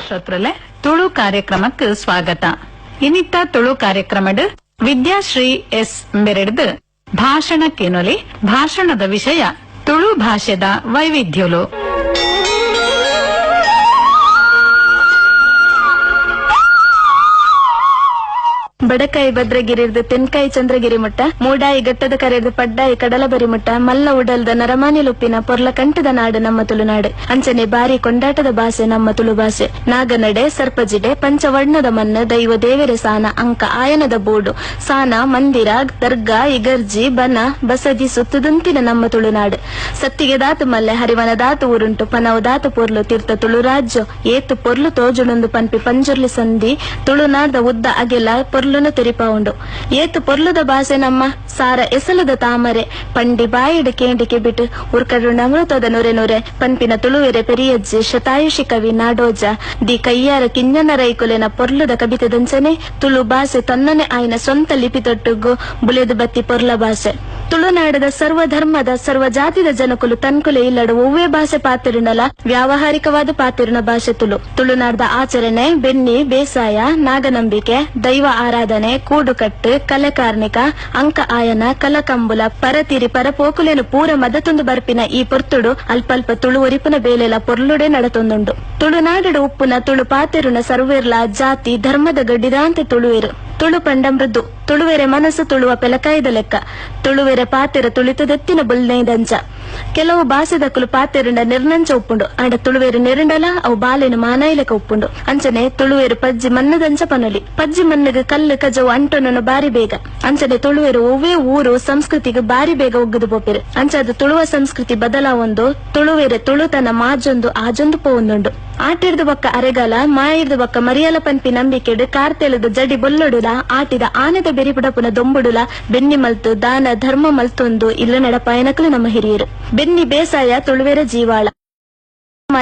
ಶ್ರೋತ್ರಲೆ ತುಳು ಕಾರ್ಯಕ್ರಮಕ್ಕೆ ಸ್ವಾಗತ. ಇನ್ನಿತ್ತ ತುಳು ಕಾರ್ಯಕ್ರಮಡ್ ವಿದ್ಯಾಶ್ರೀ ಎಸ್ ಬೆರೆಡ್ದು ಭಾಷಣ ಕೇನೊಲಿ. ಭಾಷಣದ ವಿಷಯ ತುಳು ಭಾಷೆದ ವೈವಿಧ್ಯಲು. ಬಡಕಾಯಿ ಭದ್ರಗಿರಿರ್ದು ತೆನ್ಕಾಯಿ ಚಂದ್ರಗಿರಿ ಮುಟ್ಟ, ಮೂಡಾಯಿ ಗಟ್ಟದ ಕರೆರ್ದು ಪಡ್ಡಾಯಿ ಕಡಲಬರಿ ಮುಟ್ಟ, ಮಲ್ಲ ಉಡಲ್ದ ನರಮಾನಿ ಲುಪ್ಪಿನ ಪೊರ್ಲ ಕಂಠದ ನಾಡು ನಮ್ಮ ತುಳುನಾಡು. ಅಂಚನೆ ಬಾರಿ ಕೊಂಡಾಟದ ಭಾಷೆ ನಮ್ಮ ತುಳು ಭಾಷೆ. ನಾಗನಡೆ ಸರ್ಪಜಿಡೆ ಪಂಚವರ್ಣದ ಮಣ್ಣು, ದೈವ ದೇವೆರೆ ಸಾನ, ಅಂಕ ಆಯನದ ಬೋಡು, ಸಾನ ಮಂದಿರ ದರ್ಗಾ ಇಗರ್ಜಿ ಬನ ಬಸದಿ ಸುತ್ತದಂತಿನ ನಮ್ಮ ತುಳುನಾಡು. ಸತ್ತಿಗೆ ದಾತು ಮಲ್ಲೆ ಹರಿವನ ದಾತು ಊರುಂಟು, ಪನವು ದಾತು ಪೊರ್ಲು ತೀರ್ಥ ತುಳು ರಾಜ್ಯ ಏತು ಪೊರ್ಲು ತೋಜುಣೊಂದು ಪನ್ಪಿ ಪಂಜುರ್ಲಿ ಸಂಧಿ ತುಳುನಾಡ ಉದ್ದ ಅಗೆಲ ಪೊರ್ಲುನು ತೆರಿಪಾವುಂಡು. ಏತು ಪೊರ್ಲುದ ಭಾಷೆ ನಮ್ಮ ಸಾರ ಎಸಲದ ತಾಮರೆ ಪಂಡಿ ಬಾಯಿಡು ಕೇಂಡಿಕೆ ಬಿಟ್ಟು ಉರ್ಕಡು ಅಮೃತದ ನೊರೆ ನೊರೆ ಪನ್ಪಿನ ತುಳುವೆರೆ ಪೆರಿಯಜ್ಜಿ ಶತಾಯುಷಿ ಕವಿ ನಾಡೋಜ the ಕಯ್ಯಾರ ಕಿಂಜನ ರೈಕುಲೆನ ಪೊರ್ಲುದ ಕವಿತೆದಂಚನೆ ತುಳು ಭಾಷೆ ತನ್ನನೆ ಆಯ್ನ ಸ್ವಂತ ಲಿಪಿ ತೊಟ್ಟುಗು ಬುಲೆದು ಬತ್ತಿ ಪೊರ್ಲ ಭಾಷೆ. ತುಳುನಾಡದ ಸರ್ವ ಧರ್ಮದ ಸರ್ವ ಜಾತಿದ ಜನಕುಲು ತನ್ಕುಲೆ ಇಲ್ಲಡು ಒವ್ವೇ ಭಾಷೆ ಪಾತಿರುನಲ ವ್ಯಾವಹಾರಿಕವಾದ ಪಾತಿರುನ ಭಾಷೆ ತುಳು. ತುಳುನಾಡದ ಆಚರಣೆ ಬೆನ್ನಿ ಬೇಸಾಯ ನಾಗನಂಬಿಕೆ ದೈವ ಆರಾಧನೆ ಕೂಡುಕಟ್ಟು ಕಲೆ ಕಾರ್ಣಿಕ ಅಂಕ ಆಯನ ಕಲಕಂಬುಲ ಪರತಿರಿ ಪರಪೋಕುಲೇನು ಪೂರ ಮದತೊಂದು ಬರ್ಪಿನ ಈ ಪೊರ್ತುಡು ಅಲ್ಪಲ್ಪ ತುಳು ಒರಿಪುನ ಬೇಲೆಲ ಪೊರ್ಲುಡೆ ನಡತೊಂದುಂಡು. ತುಳುನಾಡು ಉಪ್ಪುನ ತುಳು ಪಾತಿರುನ ಸರ್ವೇರ್ಲ ಜಾತಿ ಧರ್ಮದ ಗಡ್ಡಿದಾಂತೆ ತುಳುವೆರು. ತುಳು ಪಂಡ ಮೃದು ತುಳುವೆರೆ ಮನಸ್ಸು ತುಳುವ ಪೆಲಕಾಯ್ದ ಲೆಕ್ಕ ತುಳುವೆರೆ ಪಾತೆರ ತುಳಿತದೆತ್ತಿನ ಬುಲ್ನೈದಂಚ. ಕೆಲವು ಭಾಷೆದಕ್ಕಲು ಪಾತೆರುಂಡ ನಿರ್ನಂಚ ಉಪ್ಪುಂಡು, ಆಂಡ ತುಳುವೆರು ನೆರುಂಡಲ ಅವು ಬಾಲೆನು ಮಾನಾಯಿಲೆಕ ಉಪ್ಪುಂಡು. ಅಂಚನೆ ತುಳುವೆರು ಪಜ್ಜಿ ಮನ್ನದಂಚ ಪನೊಲಿ. ಪಜ್ಜಿ ಮನ್ನಗ ಕಲ್ಲು ಕಜವು ಅಂಟೊನನು ಬಾರಿ ಬೇಗ. ಅಂಚನೆ ತುಳುವೆರು ಒವ್ವೇ ಊರು ಸಂಸ್ಕೃತಿಗೆ ಬಾರಿ ಬೇಗ ಒಗ್ಗದು ಪೋಪೆರು. ಅಂಚಾದ ತುಳುವ ಸಂಸ್ಕೃತಿ ಬದಲಾವೊಂದು ತುಳುವೆರೆ ತುಳುತನ ಮಾಜೊಂದು ಆಜೊಂದು ಪೋವೊಂದುಂಡು. ಆಟಿರ್ದು ಬೊಕ್ಕ ಅರೆಗಾಲ ಮಾಯಿರ್ದು ಬೊಕ್ಕ ಮರಿಯಲ ಪನ್ಪಿ ನಂಬಿಕೆಡು ಕಾರ್ತೆಲದ ಜಡಿ ಬೊಲ್ಲೊಡುಲ ಆಟಿದ ಆನೆದ ಬೆರಿಪುಡಪುನ ದೊಂಬುಡುಲ ಬೆನ್ನಿ ಮಲ್ತು ದಾನ ಧರ್ಮ ಮಲ್ತೊಂದು ಇಲ್ಲ ನಡಪಾಯನಕಲು ನಮ್ಮ ಹಿರಿಯರು. ಬೆನ್ನಿ ಬೇಸಾಯ ತುಳುವೆರ ಜೀವಾಳ.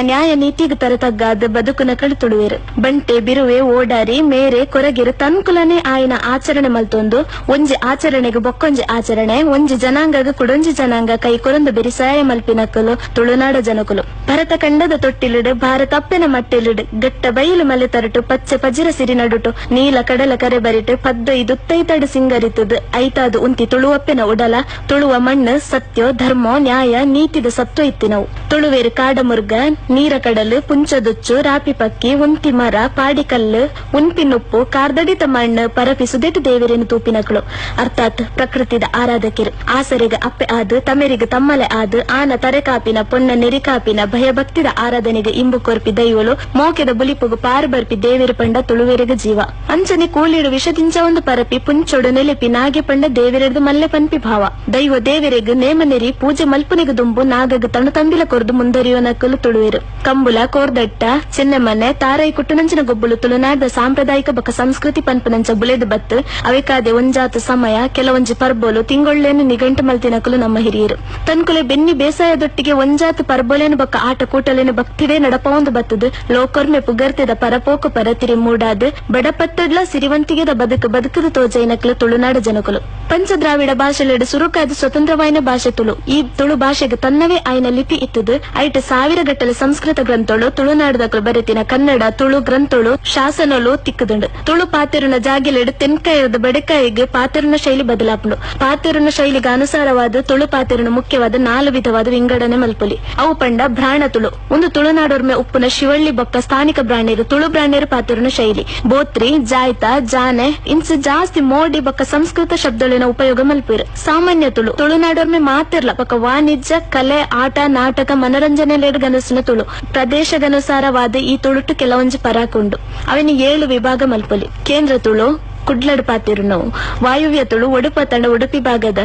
ನ್ಯಾಯ ನೀತಿಗೆ ತರತಗ್ಗಾದ ಬದುಕುನಕಳು ತುಳುವೆರು. ಬಂಟೆ ಬಿರುವೆ ಓಡಾರಿ ಮೇರೆ ಕೊರಗಿರು ತನ್ಕುಲನೆ ಆಯನ ಆಚರಣೆ ಮಲ್ತೊಂದು ಒಂಜಿ ಆಚರಣೆಗೆ ಬೊಕ್ಕೊಂಜಿ ಆಚರಣೆ ಒಂಜಿ ಜನಾಂಗಗ ಕುಡೊಂಜಿ ಜನಾಂಗ ಕೈ ಕೊರೊಂದು ಬೆರಿಸಾಯ ಮಲ್ಪಿನಕಲು ತುಳುನಾಡ ಜನಕುಲು. ಭರತ ಖಂಡದ ತೊಟ್ಟಿಲಿಡು ಭಾರತಪ್ಪೆನ ಮಟ್ಟಿಲಿಡು ಗಟ್ಟ ಬೈಲು ಮಲೆ ತರಟು ಪಚ್ಚೆ ಪಜಿರ ಸಿರಿ ನಡುಟು ನೀಲ ಕಡಲ ಕರೆ ಬರಿಟು ಪದ್ದೈದುತ್ತೈತಡು ಸಿಂಗರಿತದು ಐತಾದು ಉಂತಿ ತುಳುವಪ್ಪೆನ ಉಡಲ ತುಳುವ ಮಣ್ಣು ಸತ್ಯೋ ಧರ್ಮೋ ನ್ಯಾಯ ನೀತಿದ ಸತ್ವ ಇತ್ತಿನವು. ತುಳುವೇರು ಕಾಡಮುರ್ಗ ನೀರ ಕಡಲು ಪುಂಚದುಚ್ಚು ರಾಪಿ ಪಕ್ಕಿ ಉಂತಿ ಮರ ಪಾಡಿಕಲ್ಲು ಉನ್ಪಿನುಪ್ಪು ಕಾರ್ದಡಿತ ಮಣ್ಣು ಪರಪಿ ಸುದೆಟು ದೇವರೇನು ತೂಪಿನಕಳು ಅರ್ಥಾತ್ ಪ್ರಕೃತಿದ ಆರಾಧಕಿರು. ಆಸರೆಗೆ ಅಪ್ಪೆ ಆದು ತಮೆರಿಗೆ ತಮ್ಮಲೆ ಆದು ಆನ ತರೆಕಾಪಿನ ಪೊನ್ನ ನೆರಿಕಾಪಿನ ಭಯಭಕ್ತಿದ ಆರಾಧನೆಗೆ ಇಂಬು ಕೊರ್ಪಿ ದೈವಳು ಮೋಕೆದ ಬುಲಿಪುಗು ಪಾರು ಬರ್ಪಿ ದೇವಿರು ಪಂಡ ತುಳುವೆರೆಗ ಜೀವ. ಅಂಚನೆ ಕೂಲಿಡು ವಿಷದಿಂಚ ಒಂದು ಪರಪಿ ಪುಂಚೊಡು ನೆಲೆಪಿ ನಾಗೆ ಪಂಡ ದೇವಿರೆದು ಮಲ್ಲೆ ಪನ್ಪಿ ಭಾವ. ದೈವ ದೇವರೆಗ್ ನೇಮ ನೆರಿ ಪೂಜೆ ಮಲ್ಪುನಿಗೆ ದುಂಬು ನಾಗಗ ತಣು ತಂಬಿಲ ಕೊರ್ದು ಮುಂದರಿಯುವ ನಕಲು ತುಳುವೆರು. ಕಂಬುಲ ಕೋರ್ದಟ್ಟ ಚೆನ್ನೆಮನೆ ತಾರೈ ಕುಟ್ಟುನಂಚಿನ ಗೊಬ್ಬುಲು ತುಳುನಾಡ ಸಾಂಪ್ರದಾಯಿಕ ಬೊಕ ಸಂಸ್ಕೃತಿ ಪನ್ಪುನಂಚ ಬುಲೆದು ಬತ್ತು ಅವೆಕಾದೆ ಒಂಜಾತ ಸಮಯ ಕೆಲವೊಂಜಿ ಪರ್ಬೋಲು ತಿಂಗೊಳ್ಳೇನು ನಿಗಂಟು ಮಲ್ತಿನಕಲು ನಮ್ಮ ಹಿರಿಯರು. ತನ್ಕುಲೆ ಬೆನ್ನಿ ಬೇಸಾಯದೊಟ್ಟಿಗೆ ಒಂಜಾತ ಪರ್ಬೋಲೇನು ಬೊಕ್ಕ ಆಟ ಕೂಟಲೇನು ಭಕ್ತಿಡೇ ನಡಪೊಂದು ಬತ್ತದು ಲೋಕೊರ್ಮೆ ಪುಗರ್ತೆದ ಪರಪೋಕು ಪರತಿರಿ ಮೂಡಾದು ಬಡಪತ್ತಡ್ಲ ಸಿರಿವಂತಿಗೆದ ಬದುಕು ಬದುಕದು ತೋಜೈನಕಲು ತುಳುನಾಡ ಜನಕುಲು. ಪಂಚದ್ರಾವಿಡ ಭಾಷೆಲೆಡು ಸುರುಕಾದ ಸ್ವತಂತ್ರವಾಯಿನ ಭಾಷೆ ತುಳು. ಈ ತುಳು ಭಾಷೆಗೆ ತನ್ನವೇ ಆಯ್ನ ಲಿಪಿ ಇತ್ತದು. ಐಟ ಸಾವಿರ ಗಟ್ಟಲೆ ಸಂಸ್ಕೃತ ಗ್ರಂಥಗಳು ತುಳುನಾಡದಕಲು ಬರೆತಿನ ಕನ್ನಡ ತುಳು ಗ್ರಂಥಗಳು ಶಾಸನಗಳು ತಿಕ್ಕದುಂಡು. ತುಳು ಪಾತೆರುನ ಜಾಗೆಲೆಡು ತೆನ್ಕಾಯದ ಬಡಕಾಯಿಗೆ ಪಾತೆರುನ ಶೈಲಿ ಬದಲಾಪುಂಡು. ಪಾತೆರುನ ಶೈಲಿಗೆ ಅನುಸಾರವಾದ ತುಳು ಪಾತೆರುನ ಮುಖ್ಯವಾದ ನಾಲು ವಿಧವಾದ ವಿಂಗಡಣೆ ಮಲ್ಪೊಲಿ. ಅವು ಪಂಡ ಬ್ರಾಣ ತುಳು ಒಂದು ತುಳುನಾಡೊರ್ಮೆ ಉಪ್ಪುನ ಶಿವಳ್ಳಿ ಬೊಕ್ಕ ಸ್ಥಾನಿಕ ಬ್ರಾಣೇರು ತುಳು ಬ್ರಾಣೇರು ಪಾತೆರುನ ಶೈಲಿ. ಬೋತ್ರಿ ಜಾಯ್ತ ಜಾನೆ ಇನ್ಸ ಜಾಸ್ತಿ ಮೋಡಿ ಬೊಕ್ಕ ಸಂಸ್ಕೃತ ಶಬ್ದಗಳಿನ ಉಪಯೋಗ ಮಲ್ಪೇರು. ಸಾಮಾನ್ಯ ತುಳು ತುಳುನಾಡೊರ್ಮೆ ಮಾತಿರ್ಲ ಬೊಕ್ಕ ವಾಣಿಜ್ಯ ಕಲೆ ಆಟ ನಾಟಕ ಮನರಂಜನೆ ಗನಸಿನ ತುಳು. ಪ್ರದೇಶಗನುಸಾರವಾದ ಈ ತುಳುಟು ಕೆಲವೊಂಜಿ ಪರಾಕುಂಡು. ಅವನ 7 ವಿಭಾಗ ಮಲ್ಪೊಲಿ. ಕೇಂದ್ರ ತುಳು ಕುಡ್ಲಡ್ ಪಾತಿರುನವು, ವಾಯುವ್ಯ ತುಳು ಒಡುಪ ತಂಡ ಉಡುಪಿ ಭಾಗದ,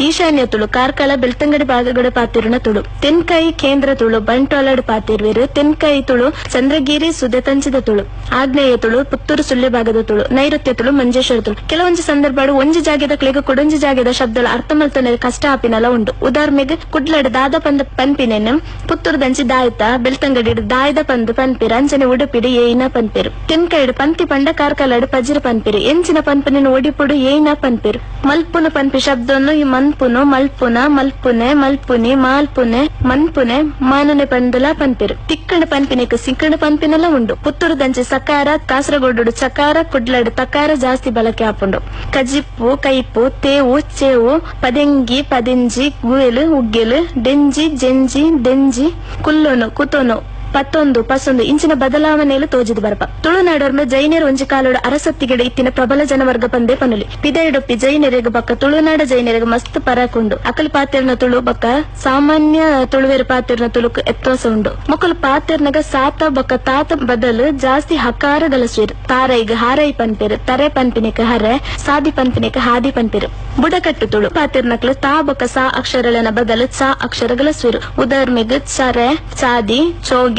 ಈಶಾನ್ಯ ತುಳು ಕಾರ್ಕಳ ಬೆಳ್ತಂಗಡಿ ಭಾಗಗಳ ಪಾತಿರುನ ತುಳು, ತೆನ್ಕಾಯಿ ಕೇಂದ್ರ ತುಳು ಬಂಟ್ವಾಳಡ್ ಪಾತಿರುವೆರು, ತೆನ್ಕಾಯಿ ತುಳು ಚಂದ್ರಗಿರಿ ಸುದೆತಂಚದ ತುಳು, ಆಗ್ನೇಯ ತುಳು ಪುತ್ತೂರು ಸುಳ್ಯ ಭಾಗದ ತುಳು, ನೈಋತ್ಯ ತುಳು ಮಂಜೇಶ್ವರ ತುಳು. ಕೆಲವೊಂಜಿ ಸಂದರ್ಭಡು ಒಂಜಿ ಜಾಗದ ಕ್ಲೆಗ ಕೊಡೊಂಜಿ ಜಾಗದ ಶಬ್ದಲ ಅರ್ಥ ಮಲ್ತೊನೆ ಕಷ್ಟ ಆಪಿನಲ ಉಂಡು. ಉದಾಹರಣೆಗೆ ಕುಡ್ಲಡ್ ದಾದ ಪಂದ ಪನ್ಪಿನೆನ್ ಪುತ್ತೂರು ದಂಚಿ ದಾಯ್ತ, ಬೆಳ್ತಂಗಡಿ ದಾಯ್ದ ಪಂದ್ ಪನ್ಪಿರು, ಅಂಚನೆ ಉಡುಪಿಡು ಏಯಿನ ಪನ್ಪಿರು, ತೆನ್ಕಾಯಿಡು ಪಂತಿ ಪಂಡ ಕಾರ್ಕಳಡು ಪಜಿರ ಪನ್ಪಿರು. ಎಂಚಿನ ಪನ್ಪುನ ಒಡಿಪುಡು ಏನ ಪನ್ಪೆರು. ಮಲ್ಪುನ ಪನ್ಪಿ ಶಬ್ದವನ್ನು ಈ ಮನ್ಪುನು, ಮಲ್ಪುನ, ಮಲ್ಪುನೆ, ಮಲ್ಪುನಿ, ಮಾಲ್ಪುನೆ, ಮನ್ಪುನೆ, ಮಾನುನೆ ಪಂದಲ ಪನ್ಪೆರು. ತಿಕ್ಕಣ ಪನ್ಪಿನಕ್ಕೆ ಸಿಕ್ಕಣ ಪನ್ಪಿನಲ ಉಂಡು. ಪುತ್ತೂರುದಂಚೆ ಸಕಾರ, ಕಾಸರಗೋಡು ಚಕಾರ, ಕುಡ್ಲಡು ತಕಾರ ಜಾಸ್ತಿ ಬಳಕೆ ಆಪುಂಡು. ಕಜಿಪ್ಪು, ಕೈಪು, ತೇವು, ಚೇವು, ಪದೆಂಗಿ, ಪದೆಂಜಿ, ಗುವೆಲು, ಉಗ್ಗೆಲು, ಡೆಂಜಿ, ಜೆಂಜಿ, ದೆಂಜಿ, ಕುಲ್ಲೋನು, ಕುತೋನು, ಪತ್ತೊಂದು, ಪಸೊಂದು ಇಂಚಿನ ಬದಲಾವಣೆಯಲ್ಲಿ ತೋಜಿದು ಬರಪ. ತುಳುನಾಡೋರ್ನ ಜೈನರು ಒಂಜಿ ಕಾಲೋಡು ಅರಸತ್ತಿಗೆಡೆ ಇತ್ತಿನ ಪ್ರಬಲ ಜನವರ್ಗ ಪಂದೇ ಪನುಲಿ. ಪಿದೈಡೊಪ್ಪಿ ಜೈನರಿಗೆ ಬಕ್ಕ ತುಳುನಾಡ ಜೈನರಿಗೆ ಮಸ್ತ್ ಪರಾಕುಂಡು. ಅಕಲ್ ಪಾತೆರ್ನ ತುಳು ಬಕ್ಕ ಸಾಮಾನ್ಯ ತುಳುವೆರು ಪಾತೆರ್ನ ತುಳುಕು ಎತ್ತೋಸ ಉಂಡು. ಮೊಕಲು ಪಾತೆರ್ನಗ ಸಾತ ಬಕ್ಕ ತಾತ ಬದಲು ಜಾಸ್ತಿ ಹಕಾರ ಗಲಸುವೆರು. ತಾರೈಗ್ ಹಾರೈ ಪನ್ಪೆರು, ತರೆ ಪನ್ಪಿನಕ ಹರೆ, ಸಾದಿ ಪನ್ಪಿನಕ ಹಾದಿ ಪನ್ಪೆರು. ಬುಡಕಟ್ಟು ತುಳು ಪಾತೆರ್ನಕ್ಲು ತಾ ಬೊಕ್ಕ ಸಾ ಅಕ್ಷರಗಳನ್ನ ಬದಲು ಚ ಅಕ್ಷರ ಗಲಸುವೆರು. ಉದಾಹರಣೆಗೆ ಚರೆ, ಚಾದಿ, ಚೋಗೆ,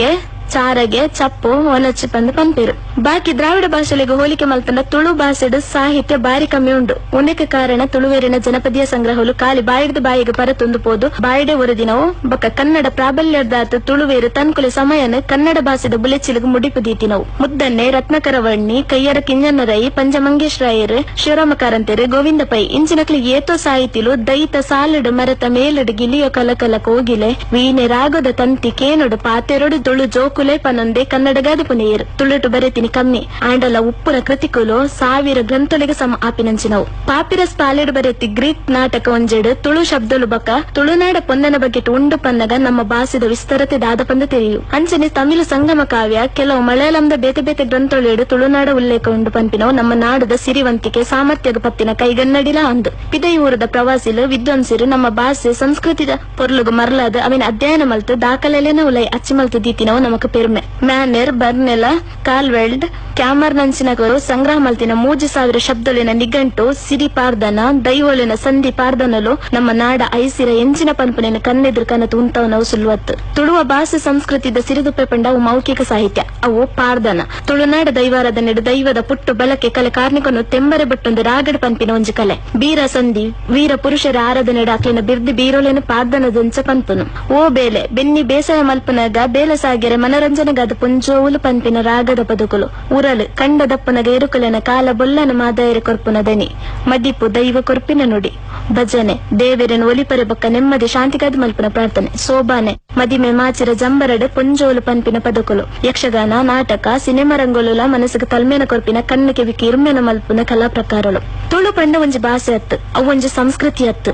ಚಾರಗೆ, ಚಪ್ಪು, ಒನಚಿ ಪಂದು ಪನ್ಪೇರು. ಬಾಕಿ ದ್ರಾವಿಡ ಭಾಷೆಗಳಿಗೆ ಹೋಲಿಕೆ ಮಲ್ತಂಡ ತುಳು ಭಾಷೆಡು ಸಾಹಿತ್ಯ ಬಾರಿ ಕಮ್ಮಿ ಉಂಡು. ಉಂದಕ್ಕೆ ಕಾರಣ ತುಳುವೇರಿನ ಜನಪದೀಯ ಸಂಗ್ರಹಲು ಖಾಲಿ ಬಾಯಿಡ್ದು ಬಾಯಿಗೆ ಪರತೊಂದು ಪೋದು ಬಾಯಿಡೆ ಒರದಿನವು. ಬೊಕ್ಕ ಕನ್ನಡ ಪ್ರಾಬಲ್ಯದಾತ ತುಳುವೇರು ತನ್ಕುಲೆ ಸಮಯನ ಕನ್ನಡ ಭಾಷೆದ ಬುಲೆಚಿಲಿಗೆ ಮುಡಿಪು ದೀತಿನವು. ಮುದ್ದನ್ನೆ, ರತ್ನಕರವಣ್ಣಿ, ಕಯ್ಯರ ಕಿಂಜನ್ನರೈ, ಪಂಚಮಂಗೇಶ್ ರಾಯರು, ಶಿವರಾಮ ಕಾರಂತೆರು, ಗೋವಿಂದ ಪೈ ಇಂಚಿನಕ್ಲಿ ಏತೋ ಸಾಹಿತಿಲು ದೈತ ಸಾಲಡು ಮರತ ಮೇಲಡು ಗಿಲಿಯೋ ಕಲಕಲ ಕೋಗಿಲೆ ವೀಣೆ ರಾಗದ ತಂತಿ ಕೇನೊಡು ಪಾತೆರೊಡು ತುಳು ಜೋಕುಲೆ ಪನೊಂದೆ ಕನ್ನಡಗಾದ ಪುನೆಯರು. ತುಳುಟು ಬರೆತಿನಿ ಕಮ್ಮಿ ಆಂಡಲ ಉಪ್ಪುನ ಕೃತಿಕುಲು ಸಾವಿರ ಗ್ರಂಥೊಲೆಗೆ ಸಮ ಆಪಿನಂಚಿನವು. ಪಾಪಿರಸ್ ಪಾಲೆಡು ಬರೆತಿ ಗ್ರೀಕ್ ನಾಟಕ ಒಂಜೆಡು ತುಳು ಶಬ್ದಲು ಬಕ ತುಳುನಾಡ ಪೊನ್ನನ ಬಗ್ಗೆ ಉಂಡು ಪನ್ನಗ ನಮ್ಮ ಭಾಷೆದ ವಿಸ್ತರತೆ ದಾದ ಪಂದ ತೆರೆಯು. ಅಂಚನೆ ತಮಿಳು ಸಂಗಮ ಕಾವ್ಯ ಕೆಲವು ಮಲಯಾಳಂದ ಬೇತೆ ಬೇತೆ ಗ್ರಂಥೊಳೆಡು ತುಳುನಾಡ ಉಲ್ಲೇಖ ಉಂಡು ಪನ್ಪಿನವು ನಮ್ಮ ನಾಡದ ಸಿರಿವಂತಿಕೆ ಸಾಮರ್ಥ್ಯಗ ಪತ್ತಿನ ಕೈಗನ್ನಡಿಲ ಅಂದು. ಪಿದೈಯೂರದ ಪ್ರವಾಸಿಲು ವಿದ್ವಾಂಸರು ನಮ್ಮ ಭಾಷೆ ಸಂಸ್ಕೃತಿದ ಪೊರ್ಲುಗು ಮರಲಾದ ಅವಿನ ಅಧ್ಯಯನ ಮಲ್ತು ದಾಖಲೆನ ಉಲೈ ಅಚ್ಚಿಮಲ್ತು ದೀತಿನವು ನಮಕ್ ಪೆರ್ಮೆ. ಮ್ಯಾನೆರ್, ಬರ್ನೆಲ, ಕಾಲ್ವೆಲ್ಡ್, ಕ್ಯಾಮರ್ ನಂಚಿನಗರು ಸಂಗ್ರಹ ಮಲ್ತಿನ 3000 ಶಬ್ದಲಿನ ನಿಘಂಟು ಸಿರಿ ಪಾರ್ದನ ದೈವೊಲಿನ ಸಂಧಿ ಪಾರ್ದನಲು ನಮ್ಮ ನಾಡ ಐಸಿರ ಎಂಚಿನ ಪನ್ಪುನಿನ ಕನ್ನೆದುರು ಕನತು ಉಂತವನವು ಸುಲ್ವತ್ತು. ತುಳುವ ಭಾಷೆ ಸಂಸ್ಕೃತಿದ ಸಿರಿದುಪ್ಪೆ ಪಂಡ ಅವು ಮೌಖಿಕ ಸಾಹಿತ್ಯ, ಅವು ಪಾರ್ದನ. ತುಳುನಾಡ ದೈವಾರಾಧನೆ ದೈವದ ಪುಟ್ಟು ಬಳಕೆ ಕಲೆ ಕಾರ್ಣಿಕನು ತೆಂಬರೆ ಬಟ್ಟೊಂದು ರಾಗಡ ಪನ್ಪಿನ ಒಂಜಿ ಕಲೆ. ಬೀರ ಸಂಧಿ ವೀರ ಪುರುಷರ ಆರಾಧನೆ ಅಕ್ಲಿನ ಬಿರ್ದಿ ಬೀರೋಲೆನ ಪಾರ್ದನದಂಚ ಪನ್ಪುನು. ಓ ಬೇಲೆ ಬೆನ್ನಿ ಬೇಸಾಯ ಮಲ್ಪನಗ ಬೇಲೆ ಸಾಗೆರೆ ಮನರಂಜನೆಗಾದ ಪುಂಜೋವುಲು ಪನ್ಪಿನ ರಾಗದ ಪದುಕುಲು. ಉರಲು ಕಂಡದಪ್ಪನಗ ಎರುಕುಲೆನ ಕಾಲ ಬೊಲ್ಲನ ಮಾದಾಯರ ಕೊರ್ಪುನ ದನಿ. ಮದಿಪು ದೈವ ಕೊರ್ಪಿನ ನುಡಿ. ಭಜನೆ ದೇವೆರನು ಒಲಿಪರೆ ಬೊಕ್ಕ ನೆಮ್ಮದಿ ಶಾಂತಿಗಾದ ಮಲ್ಪನ ಪ್ರಾರ್ಥನೆ. ಸೋಬಾನೆ ಮದಿಮೆ ಮಾಚಿರ ಜಂಬರಡು ಪೊಂಜೋಲು ಪನ್ಪಿನ ಪದಕುಲು. ಯಕ್ಷಗಾನ, ನಾಟಕ, ಸಿನಿಮಾ ರಂಗೋಲುಲ ಮನಸ್ಸಿಗೆ ತಲ್ಮೇನ ಕೊರ್ಪಿನ ಕಣ್ಣು ಕೆವಿకి ಇರ್ಮೆನ ಮಲ್ಪುನ ಕಲಾ ಪ್ರಕಾರಗಳು. ತುಳು ಪಂಡ ಒಂಜಿ ಭಾಷೆ ಅತ್ತು, ಅವು ಒಂಜಿ ಸಂಸ್ಕೃತಿ ಅತ್ತು.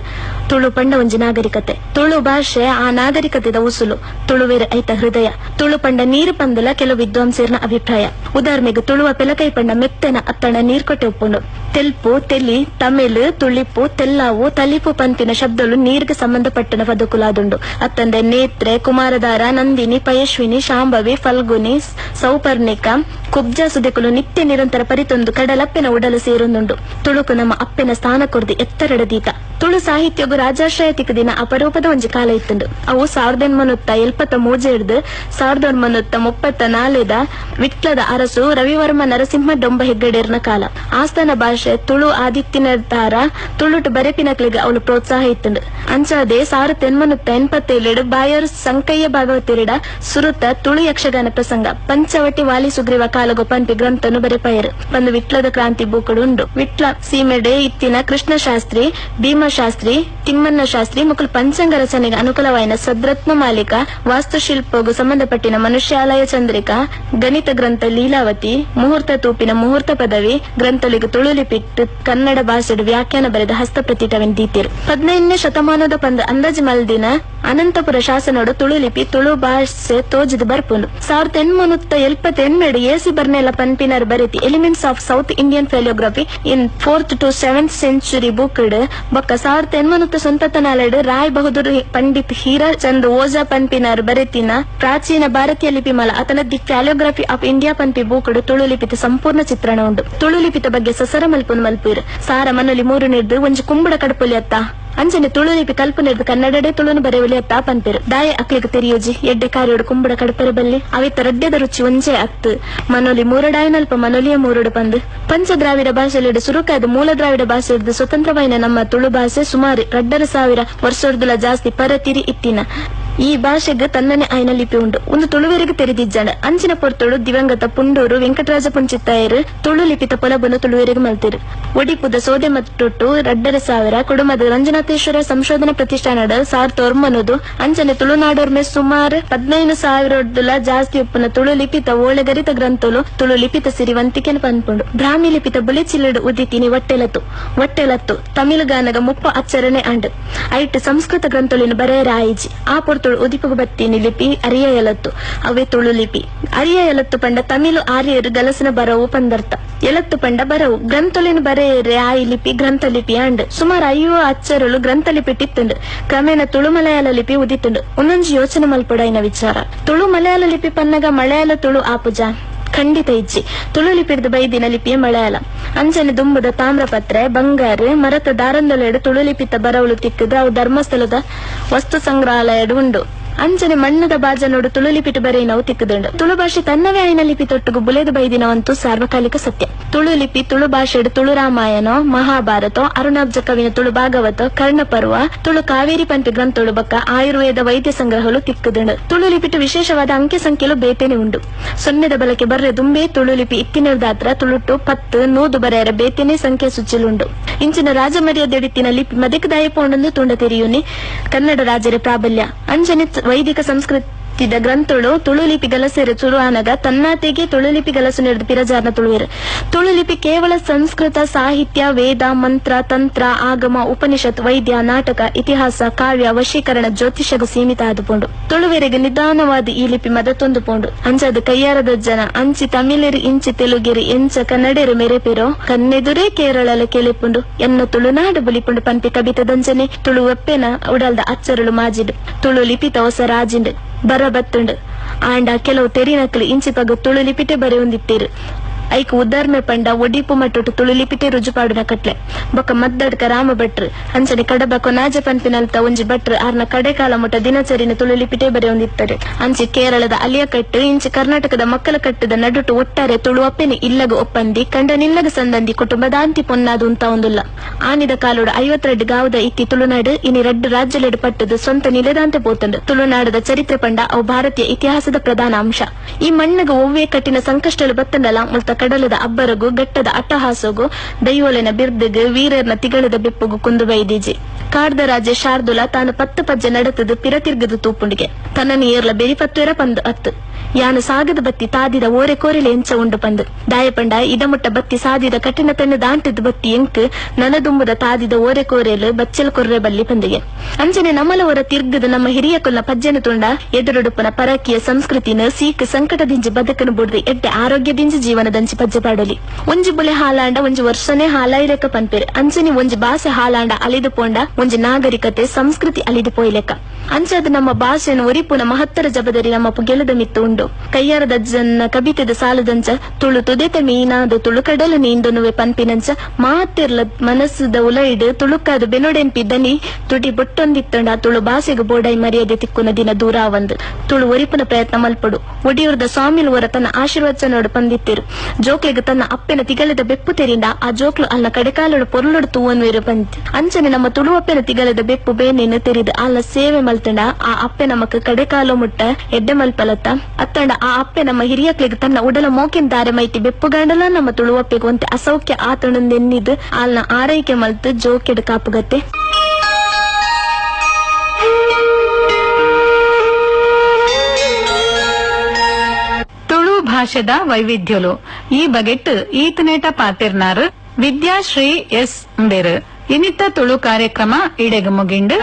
ತುಳು ಪಂಡ ಒಂಜಿ ನಾಗರಿಕತೆ. ತುಳು ಭಾಷೆ ಆ ನಾಗರಿಕತೆದ ಉಸುಲು. ತುಳುವೇರ ಐತ ಹೃದಯ. ತುಳು ಪಂಡ ನೀರು ಪಂದಲ ಕೆಲವು ವಿದ್ವಾಂಸರ್ನ ಅಭಿಪ್ರಾಯ. ಉದಾಹರಣೆಗೆ ತುಳುವ ಪೆಲಕೈ ಪಂಡ ಮೆತ್ತನ ಅತ್ತಣ ನೀರ್ಕೊಟ್ಟೆ ಉಪ್ಪುಂಡು. ತೆಲ್ಪು, ತೆಲಿ, ತಮಿಳು, ತುಳಿಪು, ತೆಲ್ಲಾವು, ತಲಿಪು ಪಂಪಿನ ಶಬ್ದಲು ನೀರ್ಗೆ ಸಂಬಂಧಪಟ್ಟನ ಪದಕುಲಾದುಂಡು. ಅತ್ತಂದೆ ನೇತ್ರೆ, ಕುಮಾರಧಾರ, ನಂದಿನಿ, ಪಯಶ್ವಿನಿ, ಶಾಂಭವಿ, ಫಲ್ಗುನಿ, ಸೌಪರ್ಣಿಕ, ಕುಬ್ಜ ಸುದೆಕುಲು ನಿತ್ಯ ನಿರಂತರ ಪರಿತೊಂದು ಕಡಲಪ್ಪೆನ ಉಡಲು ಸೇರೊಂದುಂಡು. ತುಳುಕು ನಮ್ಮ ಅಪ್ಪೆನ ಸ್ಥಾನ ಕೊರ್ದು ಎತ್ತರಡ ದೀತ. ತುಳು ಸಾಹಿತ್ಯಗು ರಾಜಾಶ್ರಯ ತಿಕ್ಕದಿನ ಅಪರೂಪದ ಒಂಜಿ ಕಾಲ ಇತ್ತುಂಡು. ಅವು 1873 1934 ವಿಟ್ಲದ ಅರಸು ರವಿವರ್ಮ ನರಸಿಂಹ ಡೊಂಬ ಹೆಗ್ಗಡೇರ್ನ ಕಾಲ. ಆಸ್ಥಾನ ಭಾಷೆ ತುಳು ಆದಿತ್ಯನ ತಾರ ತುಳುಟು ಬರೆಪಿನಕ್ಲಿಗೆ ಅವಳು ಪ್ರೋತ್ಸಾಹ ಇತ್ತುಂಡು. ಅಂಚಾದೆ 1887 ಬಾಯರು ಸಂಕಯ್ಯ ಭಾಗವತಿರಿಡ ಸುರುತ ತುಳು ಯಕ್ಷಗಾನ ಪ್ರಸಂಗ ಪಂಚವಟಿ ವಾಲಿ ಸುಗ್ರೀವ ಕಾಲಗೋ ಪಂಪಿ ಗ್ರಂಥನು ಬರೆಪಾಯರು. ಬಂದು ವಿಟ್ಲದ ಕ್ರಾಂತಿ ಬೂಕುಡು ಉಂಡು. ವಿಟ್ಲ ಸೀಮೆಡೆ ಇತ್ತಿನ ಕೃಷ್ಣಶಾಸ್ತ್ರಿ, ಭೀಮಶಾಸ್ತ್ರಿ, ತಿಮ್ಮಣ್ಣ ಶಾಸ್ತ್ರಿ ಮುಕುಲ್ ಪಂಚಾಂಗ ರಚನೆಗೆ ಅನುಕೂಲವಾಯಿನ ಸದ್ರತ್ನ ಮಾಲಿಕ, ವಾಸ್ತುಶಿಲ್ಪಗೂ ಸಂಬಂಧಪಟ್ಟಿನ ಮನುಷ್ಯಾಲಯ ಚಂದ್ರಿಕಾ, ಗಣಿತ ಗ್ರಂಥ ಲೀಲಾವತಿ, ಮುಹೂರ್ತ ತೂಪಿನ ಮುಹೂರ್ತ ಪದವಿ ಗ್ರಂಥಲಿಗೆ ತುಳು ಲಿಪಿಟ್ಟು ಕನ್ನಡ ಭಾಷೆಡು ವ್ಯಾಖ್ಯಾನ ಬರೆದ ಹಸ್ತಪ್ರತಿಟವೆನ್ ದೀತಿರು. 15ನೇ ಶತಮಾನದ ಪಂದ ಅಂದಾಜು ಮಲ್ದಿನ ಅನಂತಪುರ ಶಾಸನೋಡು ತುಳು ಲಿಪಿ ತುಳು ಭಾಷೆ ತೋಜಿದು ಬರ್ಪುಂಡು. 1878 AC ಬರ್ನೆಲ ಪನ್ಪಿನರ್ ಬರೆತಿ elements of South Indian palaeography in 4th to 7th century booked ಬೊಕ್ಕ 1894 ರಾಯ್ ಬಹದ್ದೂರ್ ಪಂಡಿತ್ ಹೀರಾ ಚಂದ್ ಓಜಾ ಪನ್ಪಿನರ್ ಬರೆತಿನ ಪ್ರಾಚೀನ ಭಾರತೀಯ ಲಿಪಿಮಾಲ ಅತನ the ಪ್ಯಾಲಿಯೋಗ್ರಫಿ of India ಪನ್ಪಿ ಬೂಕುಡು ತುಳು ಲಿಪಿತ ಸಂಪೂರ್ಣ ಚಿತ್ರಣ ಉಂಡು. ತುಳು ಲಿಪಿತ ಬಗ್ಗೆ ಸಸರ ಮಲ್ಪುನು ಮಲ್ಪುರು ಸಾರ ಮನೊಲಿ ಮೂರು ನಿರ್ದು ಒಂಜಿ ಕುಂಬುಡ ಕಡಪುಲಿ ಅತ್ತ ಅಂಚನೆ ತುಳು ಲಿಪಿ ಕಲ್ಪನೆರ್ದು ಕನ್ನಡಡೆ ತುಳುನು ಬರೆವಲಿ ಅತ್ತ ಪನ್ಪೆರು. ದಾಯ ಅಕ್ಲಿಗೆ ತೆರಿಯೋಜಿ ಎಡ್ಡೆ ಕಾರ್ಯೋಡು ಕುಂಬುಡ ಕಡಪೆರೆ ಬಲ್ಲಿ ಅವಿತ ರಡ್ಡೆದ ರುಚಿ ಒಂಜೇ ಅತ್ತು ಮನೊಲಿ ಮೂರಡಾಯನಲ್ಪ ಮನೊಲಿಯ ಮೂರಡು ಪಂದು. ಪಂಚ ದ್ರಾವಿಡ ಭಾಷೆಲೆಡು ಸುರುಕಾದ ಮೂಲ ದ್ರಾವಿಡ ಭಾಷೆರ್ದು ಸ್ವತಂತ್ರವಾಯಿನ ನಮ್ಮ ತುಳು ಭಾಷೆ ಸುಮಾರು 2,500 ವರ್ಷರ್ದುಲ ಜಾಸ್ತಿ ಪರತಿರಿ ಇತ್ತಿನ. ಈ ಭಾಷೆಗೆ ತನ್ನನೆ ಆಯ್ನ ಲಿಪಿ ಉಂಡು. ಒಂದು ತುಳುವೆರಿಗೆ ತೆರೆದಿಜ್ಜಾಂಡ್. ಅಂಚಿನ ಪೊರ್ತುಡು ದಿವಂಗತ ಪುಂಡೂರು ವೆಂಕಟರಾಜ ಪುಂಚಿತ್ತಾಯರು ತುಳು ಲಿಪಿತ ಪೊಲಬನ್ನು ತುಳುವೆರಿಗೆ ಮಲ್ತಿರು. ಒಡಿಪುದ ಸೋದೆ ಮಟ್ಟೊಟ್ಟು 2,500 ಕುಡುಮದ ರಂಜನಾಥೇಶ್ವರ ಸಂಶೋಧನಾ ಪ್ರತಿಷ್ಠಾನದ 1009 ಅಂಚನೆ ತುಳುನಾಡೋರ್ಮೆ ಸುಮಾರು 15,000 ಜಾಸ್ತಿ ಉಪ್ಪುನ ತುಳು ಲಿಪಿತ ಓಳೆಗರಿತ ಗ್ರಂಥಲು ತುಳು ಲಿಪಿತ ಸಿರಿವಂತಿಕೆ ಪನ್ಪುಂಡು. ಬ್ರಾಹ್ಮಿ ಲಿಪಿತ ಬುಲೆಚಿಲ್ಲಡು ಉದಿತಿನಿ ಒಟ್ಟೆಲತ್ತು ಒಟ್ಟೆಲತ್ತು ತಮಿಳುಗಾನಗ 30 ಅಚ್ಚರಣೆ ಅಂಡ್ ಐಟ್ ಸಂಸ್ಕೃತ ಗ್ರಂಥಲಿನ ಬರೆಯರ ಆಯಿಜಿ. ಆ ಪೊರ್ತುಳು ಉದಿಪುಗು ಬತ್ತೀನಿ ಲಿಪಿ ಅರಿಯ ಎಲತ್ತು ಅವೇ ತುಳು ಲಿಪಿ. ಅರಿಯ ಎಲತ್ತು ಪಂಡ ತಮಿಳು ಆರ್ಯರು ಗಲಸಿನ ಬರವು ಪಂದರ್ಥ. ಎಲತ್ತು ಪಂಡ ಬರವು ಗ್ರಂಥಲಿನ ಬರೆಯರೆ ಆಯಿ ಲಿಪಿ ಗ್ರಂಥ ಲಿಪಿ ಅಂಡ್. ಸುಮಾರು 50 ಅಚ್ಚರಳು ಗ್ರಂಥ ಲಿಪಿ ಟಿತ್ತುಂಡು. ಕ್ರಮೇಣ ತುಳು ಮಲಯಾಳ ಲಿಪಿ ಉದಿತ್ತುಂಡು. ಒಂದೊಂದು ಯೋಚನೆ ಮಲ್ಪೊಡಾಯಿನ ವಿಚಾರ. ತುಳು ಮಲಯಾಳ ಲಿಪಿ ಪನ್ನಗ ಮಲಯಾಳ ತುಳು ಆಪುಜ ಖಂಡಿತ ಇಜ್ಜಿ. ತುಳು ಲಿಪಿಡ್ದು ಬೈದಿನ ಲಿಪಿಯ ಮಲಯಾಳ. ಅಂಚನೆ ದುಂಬುದ ತಾಮ್ರಪತ್ರೆ ಬಂಗಾರು ಮರತ ದಾರಂದೊಲೆಡು ತುಳು ಲಿಪಿತ ಬರವಳು ತಿಕ್ಕದು ಅವು ಧರ್ಮಸ್ಥಳದ ವಸ್ತು ಸಂಗ್ರಹಾಲಯಡು ಉಂಡು. ಅಂಚನೆ ಮಣ್ಣದ ಬಾಜನೋಡು ತುಳು ಲಿಪಿಟು ಬರೆಯಿನವು ತಿಕ್ಕದುಂಡು. ತುಳು ಭಾಷೆ ತನ್ನವೇ ಆಯ್ನ ಲಿಪಿ ತೊಟ್ಟುಗು ಬುಲೆದು ಬೈದಿನವಂತೂ ಸಾರ್ವಕಾಲಿಕ ಸತ್ಯ. ತುಳು ಲಿಪಿ ತುಳು ಭಾಷೆಡು ತುಳು ರಾಮಾಯಣ, ಮಹಾಭಾರತ, ಅರುಣಾಬ್ಜ ಕವಿನ ತುಳು ಭಾಗವತ, ಕರ್ಣಪರ್ವ, ತುಳು ಕಾವೇರಿ ಪಂಪಿ ಗ್ರಂಥಳು ಬಕ್ಕ ಆಯುರ್ವೇದ ವೈದ್ಯ ಸಂಗ್ರಹಗಳು ತಿಕ್ಕದುಂಡು. ತುಳು ಲಿಪಿಟು ವಿಶೇಷವಾದ ಅಂಕೆ ಸಂಖ್ಯೆಲು ಬೇತೇನೆ ಉಂಡು. ಸೊನ್ನೆದ ಬಳಕೆ ಬರ್ರೆ ದುಂಬೆ ತುಳು ಲಿಪಿ ಇತ್ತಿನದಾತ್ರ ತುಳುಟು 10 100 ಬರೆಯರ ಬೇತೇನೆ ಸಂಖ್ಯೆ ಸುಚ್ಚಲುಂಡು. ಇಂಚಿನ ರಾಜಮರ್ಯಾದೆಡಿತ್ತಿನ ಲಿಪಿ ಮದಕದಾಯ ಪೋಂಡೊಂದು ತುಂಡ ತೆರೆಯುನಿ ಕನ್ನಡ ರಾಜರ ಪ್ರಾಬಲ್ಯ. ಅಂಚನೆ ವೈದಿಕ ಸಂಸ್ಕೃತಿದ ಗ್ರಂಥಳು ತುಳು ಲಿಪಿ ಗಲಸೆರು ತುಳು ಆನಗ ತನ್ನಾತೆಗೆ ತುಳು ಲಿಪಿ ಗಲಸು ನೆರೆದು ಪಿರಜಾರ್ನ ತುಳುವೆರು. ತುಳು ಲಿಪಿ ಕೇವಲ ಸಂಸ್ಕೃತ ಸಾಹಿತ್ಯ, ವೇದ, ಮಂತ್ರ, ತಂತ್ರ, ಆಗಮ, ಉಪನಿಷತ್, ವೈದ್ಯ, ನಾಟಕ, ಇತಿಹಾಸ, ಕಾವ್ಯ, ವಶೀಕರಣ, ಜ್ಯೋತಿಷಗೂ ಸೀಮಿತ ಆದುಪೋಂಡು. ತುಳುವೆರೆಗೆ ನಿಧಾನವಾದ ಈ ಲಿಪಿ ಮದತೊಂದು ಪೋಂಡು. ಅಂಚಾದ ಕೈಯಾರದ ಜನ ಅಂಚಿ ತಮಿಳರು ಇಂಚಿ ತೆಲುಗೆರು ಎಂಚ ಕನ್ನಡರು ಮೆರೆಪೆರೋ ಕನ್ನೆದುರೇ ಕೇರಳಲ ಕೆಲೆಪುಂಡು ಎನ್ನ ತುಳುನಾಡು ಬುಲಿಪುಂಡು ಪನ್ಪಿ ಕವಿತದಂಜನೆ ತುಳು ಒಪ್ಪೆನ ಉಡಲ್ದ ಅಚ್ಚರುಳು ಮಾಜಿಡು. ತುಳು ಲಿಪಿತ ಹೊಸ ರಾಜಿಂಡು ಬರ ಬತ್ತುಂಡು. ಆಂಡ ಕೆಲವು ತೆರಿನಕ್ಲು ಇಂಚಿ ಪಗ ತುಳು ಲಿಪಿಟೆ ಬರೆಯೊಂದಿತ್ತೀರು. ಐಕ್ ಉದಾರ್ಮೆ ಪಂಡ ಒಡಿಪು ಮಟ್ಟೊಟ್ಟು ತುಳು ಲಿಪಿಟೆ ರುಜುಪಾಡುನ ಕಟ್ಲೆ ಬೊಕ್ಕ ಮದ್ದಡ್ಕ ರಾಮ ಭಟ್ರು ಅಂಚನೆ ಕಡಬ ಕೊನಾಜ ಪನ್ಪಿನಲ್ತ ಒಂಜಿ ಭಟ್ರು ಆರ್ನ ಕಡೆಕಾಲ ಮುಟ್ಟ ದಿನಚರಿನ ತುಳು ಲಿಪಿಟೆ ಬರೆಯೊಂದಿತ್ತಾರೆ. ಅಂಚೆ ಕೇರಳದ ಅಲಿಯ ಕಟ್ಟು ಇಂಚೆ ಕರ್ನಾಟಕದ ಮಕ್ಕಳ ಕಟ್ಟದ ನಡುಟು ಒಟ್ಟಾರೆ ತುಳು ಅಪ್ಪೆನೆ ಇಲ್ಲಗ ಒಪ್ಪಂದಿ ಕಂಡನಿಲ್ಲಗ ಸಂದಂದಿ ಕುಟುಂಬದಾಂತಿ ಪೊನ್ನಾದು ಉಂತ ಒಂದುಲ್ಲ. ಆನಿದ ಕಾಲೋಡು 52 ಗಾವದ ಇತ್ತಿ ತುಳುನಾಡು ಇನಿ 2 ರಾಜ್ಯಲೆಡು ಪಟ್ಟದು ಸ್ವಂತ ನಿಲೆದಾಂತೆ ಪೋತಂಡು. ತುಳುನಾಡದ ಚರಿತ್ರೆ ಪಂಡ ಅವು ಭಾರತೀಯ ಇತಿಹಾಸದ ಪ್ರಧಾನ ಅಂಶ. ಈ ಮಣ್ಣಗ ಒವ್ವೇ ಕಠಿಣ ಸಂಕಷ್ಟಲು ಬತ್ತಂಡಲ ಮುಲ್ತ ಕಡಲದ ಅಬ್ಬರಗು ಗಟ್ಟದ ಅಟ್ಟಹಾಸಗು ದೈವೊಲೆನ ಬಿರ್ದಗು ವೀರರ್ನ ತಿಗಳದ ಬೆಪ್ಪುಗು ಕುಂದು ಬೈದೀಜಿ. ಕಾಡ್ದ ರಾಜೆ ಶಾರ್ದುಲ ತಾನು 10 ಪಜ್ಜೆ ನಡತದು ಪಿರತಿರ್ಗದು ತೂಪುಂಡಿಗೆ ತನ್ನನ್ನು ಏರ್ಲ ಬೆರಿಪತ್ವೇರ ಪಂದು ಅತ್ತು ಯಾನು ಸಾಗದ ಬತ್ತಿ ತಾದಿದ ಓರೆ ಕೋರೆಲೆ ಎಂಚ ಉಂಡು ಪಂದು ದಾಯಪಂಡ ಇದಮುಟ್ಟ ಬತ್ತಿ ಸಾದಿದ ಕಠಿಣ ತನ್ನ ದಾಂಟದ ಬತ್ತಿ ಎಂಕ್ ನನದುಂಬುದ ತಾದಿದ ಓರೆ ಕೋರೆಲು ಬಚ್ಚಲ್ ಕೊರ್ರೆ ಬಲ್ಲಿ ಪಂದಿಗೆ. ಅಂಚನೆ ನಮ್ಮಲ ಓರ ತಿರ್ಗದ ನಮ್ಮ ಹಿರಿಯ ಕೊಲ್ಲ ಪಜ್ಜನ ತುಂಡ ಎದುರುಡುಪನ ಪರಕೀಯ ಸಂಸ್ಕೃತಿನ ಸೀಕ್ ಸಂಕಟದಿಂಜಿ ಬದುಕನು ಬುಡ್ದು ಎಡ್ಡೆ ಆರೋಗ್ಯದಿಂಜಿ ಜೀವನದಂಚಿ ಪಜ್ಜೆ ಪಾಡಲಿ. ಒಂಜಿ ಬುಲೆ ಹಾಲಾಂಡ ಒಂಜಿ ವರ್ಷನೇ ಹಾಲಾಯಿಲೆಕ್ಕ ಪನ್ಪೇರು. ಅಂಚನೆ ಒಂಜಿ ಭಾಷೆ ಹಾಲಾಂಡ ಅಲಿದು ಪೋಂಡ ಒಂಜಿ ನಾಗರಿಕತೆ ಸಂಸ್ಕೃತಿ ಅಲಿದು ಪೋಯ್ಲೆಕ್ಕ. ಅಂಚಾದ ನಮ್ಮ ಭಾಷೆಯನ್ನು ಒರಿಪುನ ಮಹತ್ತರ ಜಬದರಿ ನಮ್ಮ ಪುಗೆಲದ ಮಿತ್ತು ಉಂಡು. ಕೈಯಾರದ ಜನ್ನ ಕಬಿತೆದ ಸಾಲದಂಚ ತುಳು ತುದೆತ ಮೀನಾದ ತುಳು ಕಡಲ ನೀಂದೊನುವೆ ಪನ್ಪಿನಂಚ ಮಾತಿರ್ಲ ಮನಸ್ಸುದ ಉಲೈಡು ತುಳುಕಾದ ಬೆನೊಡೆಂಪಿ ದನಿ ತುಡಿ ಬೊಟ್ಟೊಂದಿತ್ತಂಡ ತುಳು ಭಾಷೆಗೆ ಬೋಡೈ ಮರ್ಯಾದೆ ತಿಕ್ಕುನ ದಿನ ದೂರ ಒಂದು. ತುಳು ಒರಿಪುನ ಪ್ರಯತ್ನ ಮಲ್ಪಡು. ಒಡಿಯೂರ್ದ ಸ್ವಾಮಿಲು ಒರ ತನ್ನ ಆಶೀರ್ವಚನೋಡು ಪಂದಿತ್ತಿರು. ಜೋಕ್ಲೆಗ್ ತನ್ನ ಅಪ್ಪೆನ ತಿಗಲದ ಬೆಪ್ಪು ತೆರಿಂಡ ಆ ಜೋಕ್ಲು ಅಲ್ಲ ಕಡೆಕಾಲೋಡು ಪೊರ್ಲೊಡು ತೂವನ್ವೇರು ಪಂತಿ. ಅಂಚನೆ ನಮ್ಮ ತುಳು ಅಪ್ಪೆನ ತಿಗಲದ ಬೆಪ್ಪು ಬೇನೇನು ತೆರಿದು ಅಲ್ಲ ಸೇವೆ ಮಲ್ತಂಡ ಆ ಅಪ್ಪೆ ನಮಕ್ ಕಡೆಕಾಲು ಮುಟ್ಟ ಎಡ್ಡೆ ಮಲ್ಪಲತ್ತ. ಅತ್ತಂಡ ಆ ಅಪ್ಪೆ ನಮ್ಮ ಹಿರಿಯಕ್ಲಿಗೆ ತನ್ನ ಉಡಲ ಮೋಕಿನ ದಾರೆ ಮೈತಿ ಬೆಪ್ಪುಗಾಂಡಲ ನಮ್ಮ ತುಳುವಪ್ಪೆಗೆ ಒಂತೆ ಅಸೌಖ್ಯ ಆತಣಂದೆನ್ನಿದು ಆಲ್ನ ಆರೈಕೆ ಮಲ್ತು ಜೋಕೆಡ್ ಕಾಪುಗತ್ತೆ. ತುಳು ಭಾಷೆದ ವೈವಿಧ್ಯಲು ಈ ಬಗೆಟ್ ಈತನೇಟ ಪಾತಿರ್ನಾರು ವಿದ್ಯಾಶ್ರೀ ಎಸ್ ಬೇರು. ಇನಿತ ತುಳು ಕಾರ್ಯಕ್ರಮ ಇಡೆಗ ಮುಗಿಂಡು.